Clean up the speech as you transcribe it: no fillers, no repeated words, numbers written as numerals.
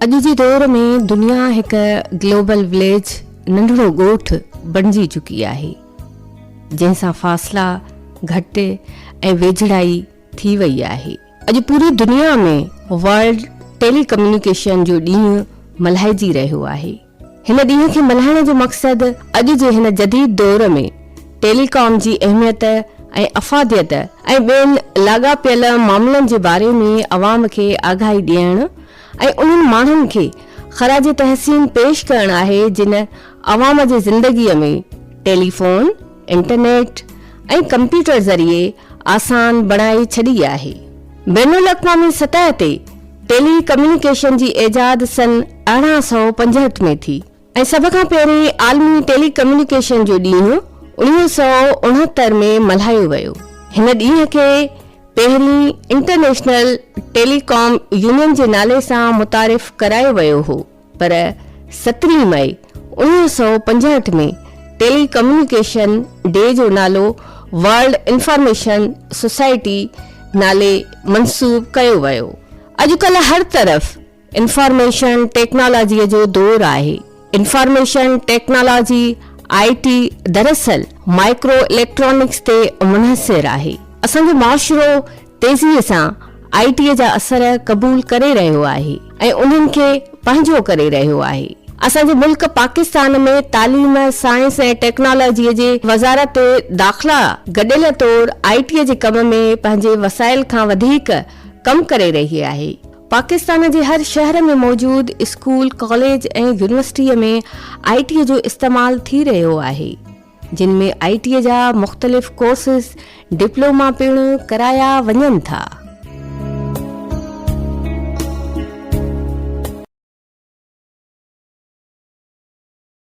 اڄ جي دور ۾ دنيا هڪ گلوبل وليج، ننڍڙو ڳوٺ، بڻجي چڪي آهي، جنهن سان فاصلا گهٽ ۽ ويجهڙائي ٿي وئي آهي. اڄ پوري دنيا ۾ ورلڊ ٽيلي ڪميونيڪيشن جو ڏينهن ملهائجي رهيو آهي. هن ڏينهن کي ملهائڻ جو مقصد اڄ جي هن جديد دور ۾ ٽيلي ڪام جي اهميت ۽ افاديت ۽ ٻين لاڳاپيل معاملن جي باري ۾ عوام کي آگاهي ڏيڻ ۽ انهن ماڻهن کي خراج تحسين پيش ڪرڻ آهي جن عوام جي زندگي ۾ ٽيلي فون، انٽرنيٽ ۽ ڪمپيوٽر ذريعي آسان بڻائي ڇڏي آهي. بين الاقوامي سطح تي ٽيلي ڪميونيڪيشن جي ايجاد سن 1865 ۾ ٿي ۽ سڀ کان پهرين عالمي ٽيلي ڪميونيڪيشن جو ڏينهن 1969 ۾ ملهايو ويو. هن ڏينهن کي پهرين انٽرنيشنل ٽيلي ڪام يونين جي نالي سان متعارف ڪرايو ويو هو. پر سترهين مئي 1965 ۾ ٽيلي ڪميونيڪيشن ڊي جو نالو ورلڊ انفارميشن سوسائٽي نالي منسوب ڪيو ويو. اڄڪلهه هر طرف انفارميشن ٽيڪنالاجيء جو دور آهي. انفارميشن ٽيڪنالاجي، آء ٽي، دراصل مائڪرو اليڪٽرانڪس تي منحصر آهي. اسان جو معاشرو تيزيء سان آء ٽيء جا اثر قبول ڪري رهيو آهي ۽ انهن کي پنهنجو ڪري رهيو آهي. اسان جي ملڪ پاڪستان ۾ تعليم، سائنس ۽ ٽيڪنالاجيء جي وزارت داخلا گڏيل طور آء ٽيء جي ڪم ۾ پنهنجي وسائل کان وڌيڪ ڪم ڪري رهي آهي. پاڪستان جي هر شهر ۾ موجود اسڪول، ڪاليج ۽ يونيورسٽيء ۾ آء ٽيء جو استعمال ٿي رهيو آهي. جن ۾ آء ٽي جا مختلف ڪورسز، ڊپلوما پڻ ڪرايا وڃن ٿا.